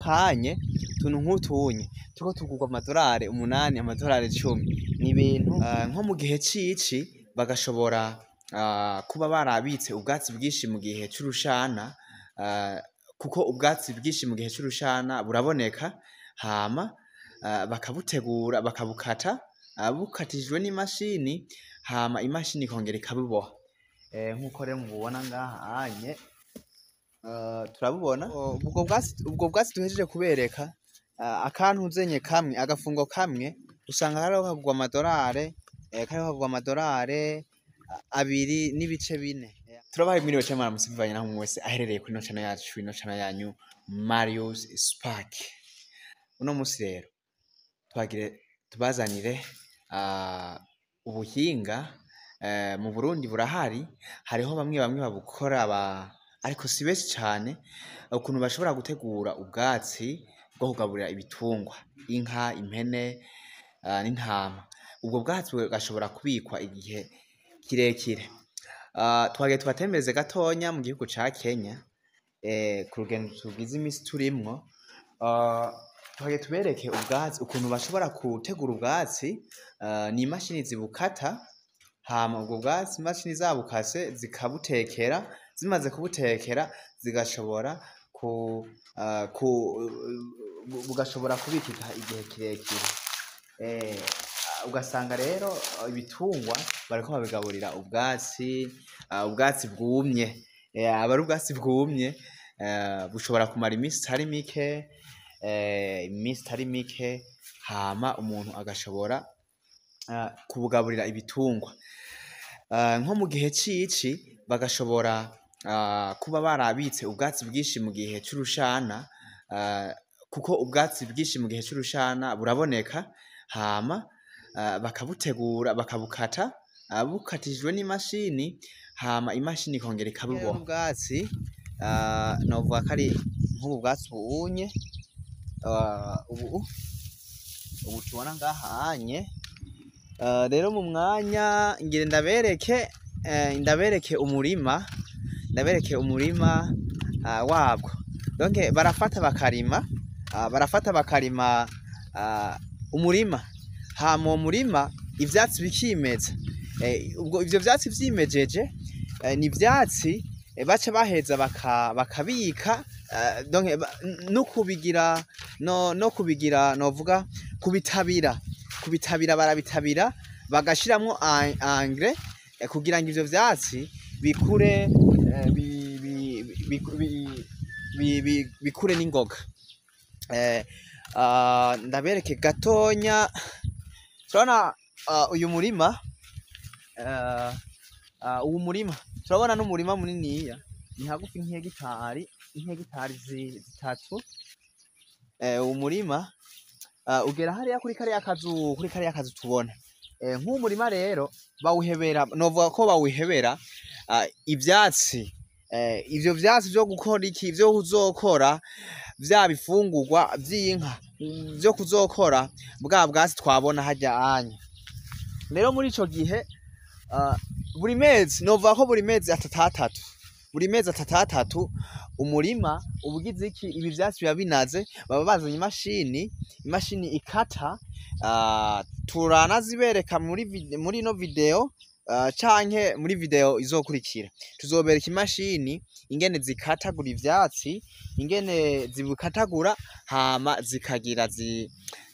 nk'akanye utuntu nk'utunye turiko tugurwa amadorari 8, amadorari 10. Ni ibintu nko mu gihe c'ici bagashobora kuba barabitse ubwatsi bwinshi mu gihe c'urushana, kuko ubwatsi bwinshi mu gihe c'urushana buraboneka, hama bakabutegura bakabukata, bukatishijwe n'imashini, hama imashini ikongera ikabuboha. Nkuko rero mububona ngaha anye, turabubona ubwo bwatsi duhejeje kubereka, akantuzenye kamwe, agafungo kamwe usanga kariko kagurwa amadorare 2.4. Turabahaye mwiriwe canke mwaramutse bivanye naho umwe wese aherereye kuri ino channel yacu, ino channel yanyu Marius Spark. Uno musi rero twagire tubazanire ubuhinga mu Burundi burahari, hariho bamwe bamwe babukora ariko si benshi cane, ukuntu bashobora gutegura ubwatsi bwo kugaburira ibitungwa, inka, impene n'intama. Ubwo bwatsi bugashobora kubikwa igihe kirekire. Twagiye tubatembereze gatonya mu gihugu ca Kenya, ku rugendo tugize imisi turimwo, twagiye tubereke ubwatsi ukuntu bashobora gutegura ubwatsi, ni imashini zibukata, hama ubwo bwatsi imashini zabukase zikabutekera, zimaze kubutekera zigashobora ku, ku bugashobora kubikika igihe kirekire. Ugasanga rero ibitungwa bariko babigaburira ubwatsi bwumye. Aba ari ubwatsi bwumye, bushobora kumara imisi itari mike, imisi itari mike, hama umuntu agashobora kubugaburira ibitungwa. Nko mu gihe c'ici bagashobora kuba barabitse ubwatsi bwinshi mu gihe c'urushana, kuko ubwatsi bwinshi mu gihe c'urushana buraboneka, hama bakabutegura bakabukata, bukatishijwe n'imashini, hama imashini ikongera ikabuboha. Ubwatsi novuga ko ari nk'ubu bwatsi ubunye, ubu tubona ngaha anye. Rero mu mwanya ngire ndabereke umurima, ndabereke umurima wabwo. Donc barafata bakarima, barafata bakarima umurima, hama uwo murima ivyatsi bikimeza. Ubwo ivyo vyatsi vyimejeje, ni ivyatsi baca baheza bakabika, donc no kubigira no kubigira, novuga kubitabira, barabitabira bagashiramwo engrais kugira ngo ivyo vyatsi bikure, bikure n'ingoga. Ndabereke gatonya, turabona uyu murima, uwu murima turabona n'umurima muniniya, ni hagufi nk'ihegitari 3. Uwu murima ugera hariya kuri kariya kazu tubona. Nk'uwu murima rero bawuhebera, novuga ko bawuhebera ivyatsi, ivyo vyatsi vyo gukora iki, vyo kuzokora vya bifungurwa vy'inka, vyo kuzokora bwa bwatsi twabona harya anya. Rero muri ico gihe, buri mezi, novuga ko buri mezi atatu atatu, buri mezi atatu atatu, umurima uba ugize iki, ibi vyatsi biba binaze, baba bazanye imashini ikata, turanazibereka muri ino video, canke muri video izokurikira tuzobereka imashini ingene zikatagura ivyatsi, ingene zibikatagura, hama zikagira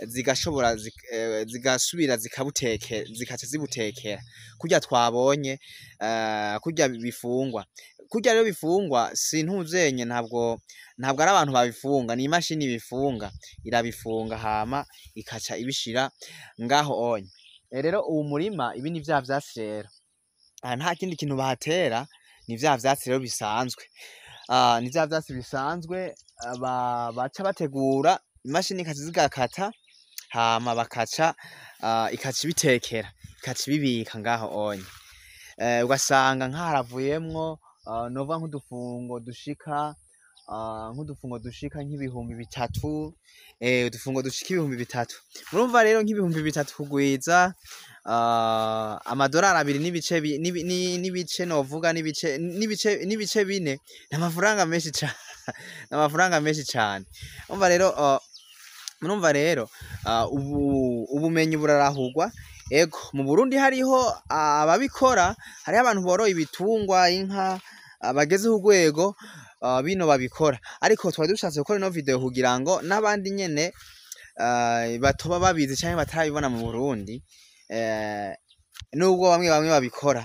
zigashobora zigasubira zikabuteke, zikaca zibutekera kurya twabonye, kurya bifungwa. Kurya rero bifungwa sintuzenye, ntabwo ari abantu babifunga, ni imashini bifunga, irabifunga hama ikaca ibishira ngaho onye. Rero uwu murima, ibi ni vya vyatsi rero. Aha nta kindi kintu bahatera, ni vya vyatsi rero bisanzwe. Ni vya vyatsi bisanzwe baca bategura, imashini ikaca zigakata, hama bakaca ikaca ibitekera, ikaca ibibika ngaho onye. Ugasanga nk'aharavuyemwo, novuga nk'udufungo dushika nk'ibihumbi 3, udufungo dushika 3000. Murumva rero nk'ibihumbi 3 kugwiza amadorari abiri n'ibice n'ibice, novuga n'ibice 4, n'amafaranga menshi cane. N'amafaranga menshi cane. Umva rero, murumva rero, ubumenyi burarahurwa. Ego, mu Burundi hariho ababikora, hariho abantu boroye ibitungwa, inka, bageze ku rwego bino babikora, ariko twari dushatse gukora ino video kugira ngo n'abandi nyene batoba babizi canke batarabibona mu Burundi, nubwo bamwe bamwe babikora,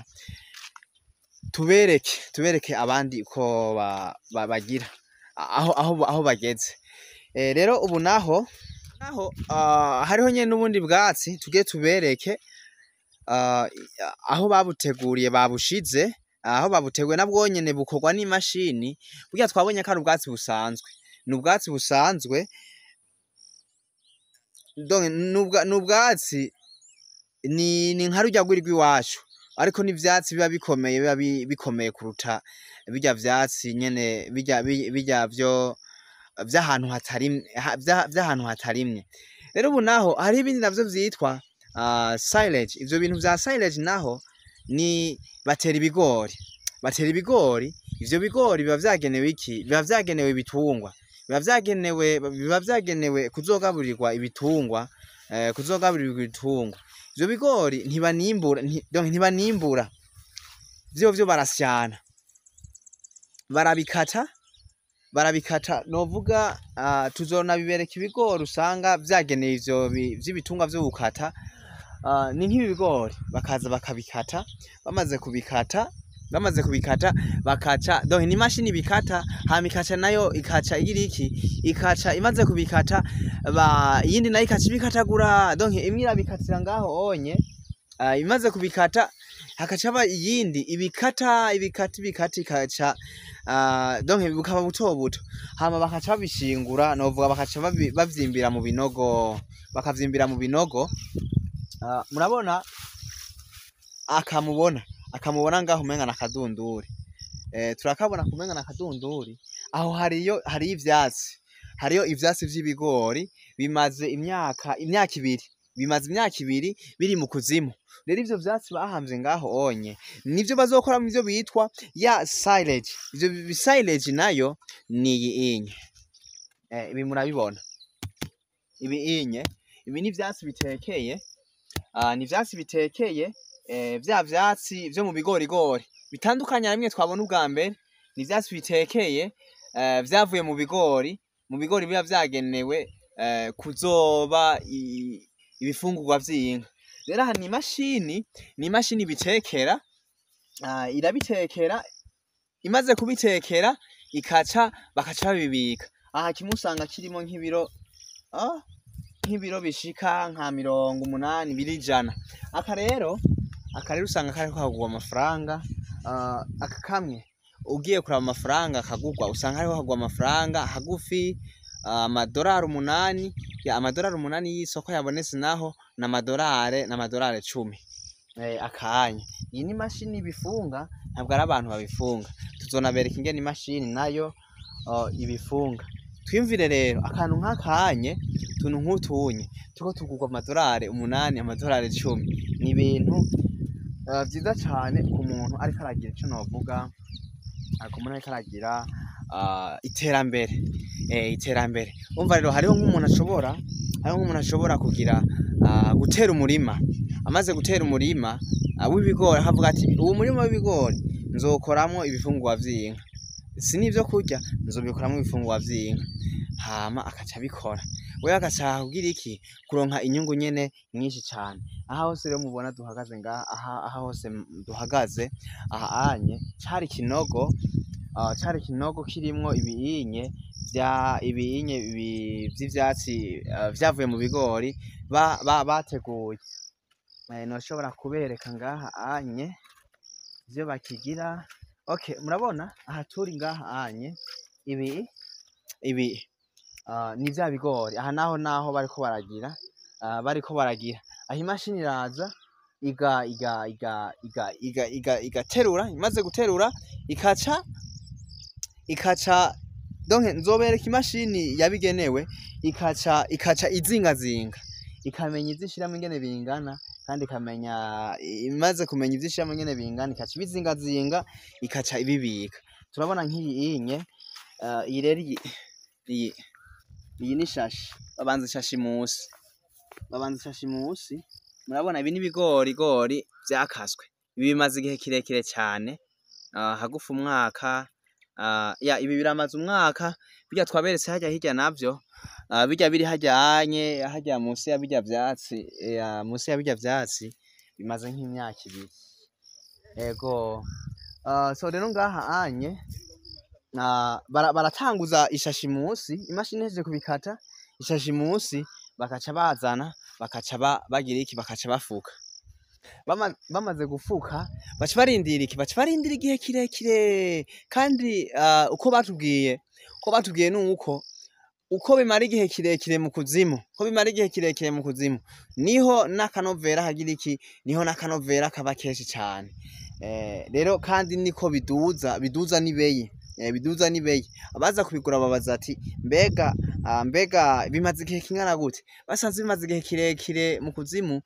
tubereke abandi ko bagira aho bageze. Rero ubu naho hariho nyene n'ubundi bwatsi tugiye tubereke aho babuteguriye, babushize aho babuteguye, nabwo nyene bukorwa n'imashini. Burya twabonye ko ari ubwatsi busanzwe, ni ubwatsi busanzwe, ni ubwatsi ni nka rurya rwiri rw'iwacu, ariko n'ivyatsi biba bikomeye, biba bikomeye kuruta birya vyatsi nyene, birya vyo vy'ahantu hatarimye, vy'ahantu hatarimye. Rero ubu naho hariho ibindi navyo vyitwa silage. Ivyo bintu vya silage naho ni batera ibigori, batera ibigori. Ivyo bigori biba vyagenewe iki? Biba vyagenewe ibitungwa, biba vyagenewe kuzogaburirwa ibitungwa, kuzogaburirwa ibitungwa. Ivyo bigori ntibanimbura, donc ntibanimbura, vyo barasyana, barabikata, novuga tuzonabibereka ibigori usanga vyagenewe ivyo vy'ibitungwa vyo gukata. Ni nk'ibi bigori bakaza bakabikata, bamaze kubikata bakaca, donc ni imashini bikata, hama ikaca nayo ikaca igira iki, ikaca imaze kubikata, iyindi nayo ikaca ibikatagura, donc imwe irabikatira ngaho onye, imaze kubikata hakaca haba iyindi ibikata, ibikata, ibikata, ikaca, donc bukaba buto buto, hama bakaca babishingura, novuga bakaca bavyimbira mu binogo, bakavyimbira mu binogo. Murabona akamubona ngaho umenga nakadunduri, turakabona kumenga nakadunduri. Aho hariyo ivyatsi, hariyo ivyatsi vy'ibigori bimaze imyaka ibiri, bimaze imyaka ibiri biri mu kuzimu. Rero ivyo vyatsi bahamvye ngaho onye nivyo bazokora mu ivyo bitwa ya silage. Ivyo silage nayo ni iyi inye, ibi murabibona, ibi inye, ibi ni ivyatsi bitekeye, ni ivyatsi bitekeye, vya vyatsi vyo mu bigorigori bitandukanye na bimwe twabona ubwa mbere. Ni ivyatsi bitekeye, vyavuye mu bigori, mu bigori biba vyagenewe kuzoba ibifungurwa vy'inka. Rero aha ni imashini bitekera, irabitekera, imaze kubitekera ikaca bakaca babibika. Aha kimwe usanga kirimo nk'ibiro bishika nka 80 biri ijana. Aka rero usanga kariko kagurwa amafaranga, aka kamwe ugiye kuraba amafaranga kagurwa usanga hariko kagurwa amafaranga hagufi amadorari 8, ya amadorari 8 y'isoko yabonetse naho na amadorari 10. Akanya iyi ni imashini ibifunga, ntabwo ari abantu babifunga. Tuzonabereka ingene imashini nayo ibifunga. Twimvire rero akantu nk'akanye, utuntu nk'utunye turiko tugurwa amadorari 8, amadorari 10, ni ibintu vyiza cane ku muntu ariko aragira ico novuga, ku muntu ariko aragira iterambere, iterambere. Umva rero hariho nk'umuntu ashobora kugira gutera umurima, amaze gutera umurima w'ibigori akavuga ati uwo murima w'ibigori nzokoramwo ibifungurwa vy'inka, si n'ivyo kurya, nzobikoramwo ibifungurwa vy'inka, hama akaca abikora. Wewe agaca kugira iki, kuronka inyungu nyene nyinshi cane. Aha hose rero mubona duhagaze ngaha, aha hose duhagaze aha anye cari kinogo, cari kinogo kirimwo ibiyinye vya ibiyinye vy'ivyatsi vyavuye mu bigori bateguye. Noshobora kubereka ngaha anye ivyo bakigira. Okay, murabona aha turi ngaha anye ibi ni vya bigori. Aha naho bariko baragira, aho imashini iraza iga iga iga iga iga iga igaterura, imaze guterura ikaca donc nzobereka imashini yabigenewe, ikaca izingazinga, ikamenya izishiramo ingene bingana, kandi ikamenya imaze kumenya izishiramo ingene bingana, ikaca ibizingazinga, ikaca ibibika. Turabona nk'iyi inye, Iyi rero iyi ni shashi, babanza ishashi musi, babanza ishashi musi. Murabona ibi ni ibigorigori vyakaswe, ibi bimaze igihe kirekire cane, hagufi umwaka. Ya, ibi biramaze umwaka. Birya twaberetse harya hirya navyo, birya biri harya anye, harya musi ya birya vyatsi, musi ya birya vyatsi bimaze nk'imyaka 2. Ego. So rero ngaha anye baratanguza ishashi musi, imashini ihejeje kubikata, ishashi musi bakaca bazana, bakaca bagira iki, bakaca bafuka. Bamaze gufuka baca barindira iki, baca barindira igihe kirekire. Kandi uko batubwiye nuko uko bimara igihe kirekire mu kuzimu, uko bimara igihe kirekire mu kuzimu, niho n'akanovera hagira iki, niho n'akanovera kaba kenshi cane. Rero kandi niko biduza n'ibeyi, biduza n'ibeyi. Abaza kubigura babaza ati: Mbega bimaze igihe kingana gute?" Basanze bimaze igihe kirekire mu kuzimu,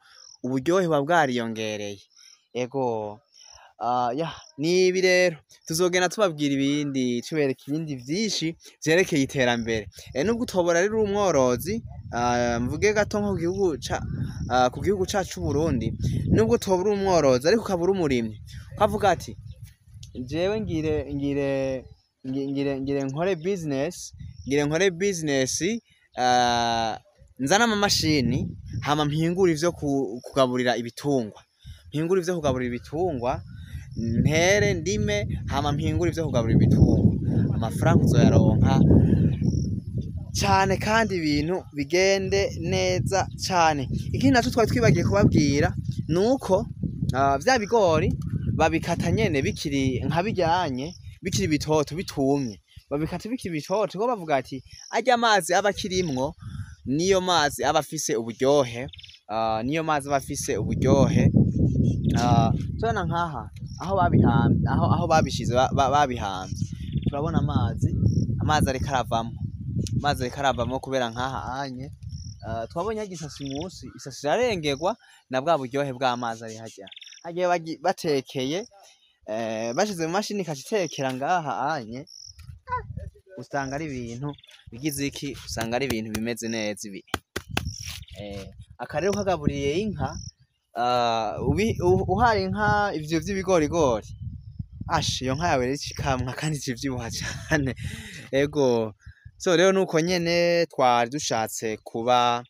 uburyohe buba bwariyongereye. Ego. Ya, nibi rero tuzogenda tubabwira ibindi, tubereka ibindi vyinshi vyerekeye iterambere. Nubwo utobora rero uri umworozi, mvuge gato nko ku gihugu cacu c'Uburundi, nubwo utoba uri umworozi ariko ukaba uri umurimyi, ukavuga ati: "Jewe ngire nkore business, nzane amamashini, hama mpingure ivyo kugaburira ibitungwa, mpingure ivyo kugaburira ibitungwa, ntere, ndime, hama mpingure ivyo kugaburira ibitungwa," amafaranga uzoyaronka cane kandi ibintu bigende neza cane. Ikindi naco twari twibagiye kubabwira nuko vya bigori babikata nyene bikiri nka biryanye, bikiri bitoto, bitumye. Babikata bikiri bitoto kuko bavuga ati arya mazi aba akirimwo niyo mazi aba afise uburyohe, niyo mazi aba afise uburyohe. Turabona nkaha aho babihamvye, aho babishize, babihamvye, turabona amazi ariko aravamwo, amazi ariko aravamwo kubera nkaha anye twabonye harya isasi musi, isasi irarengerwa na bwa buryohe bw'amazi ari harya. Harya batekeye, bashize mu mashini ikaca itekera ngaha anye, usanga ari ibintu bigize iki, usanga ari ibintu bimeze neza ibi. Aka rero kagaburiye inka, uhaye inka ivyo vy'ibigorigori, asha, iyo nka yawe rero ikamwa kandi icivyibuha cane. Ego. So rero nuko nyene twari dushatse kuba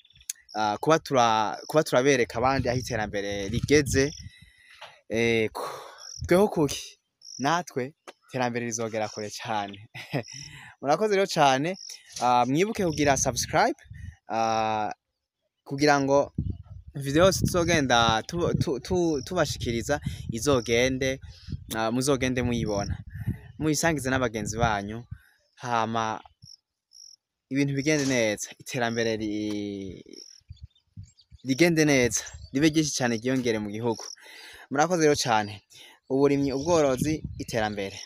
turabereka abandi aho iterambere rigeze. Ego, tweho kuki natwe iterambere rizogera kure cane. Murakoze rero cane. Mwibuke kugira subscribe, kugira ngo video yose tuzogenda tubashikiriza izogende, muzogende muyibona, muyisangize n'abagenzi banyu, hama ibintu bigende neza, iterambere rigende neza, ribe ryinshi cane, ryiyongere mu gihugu. Murakoze rero cane. Uburimyi, ubworozi, iterambere.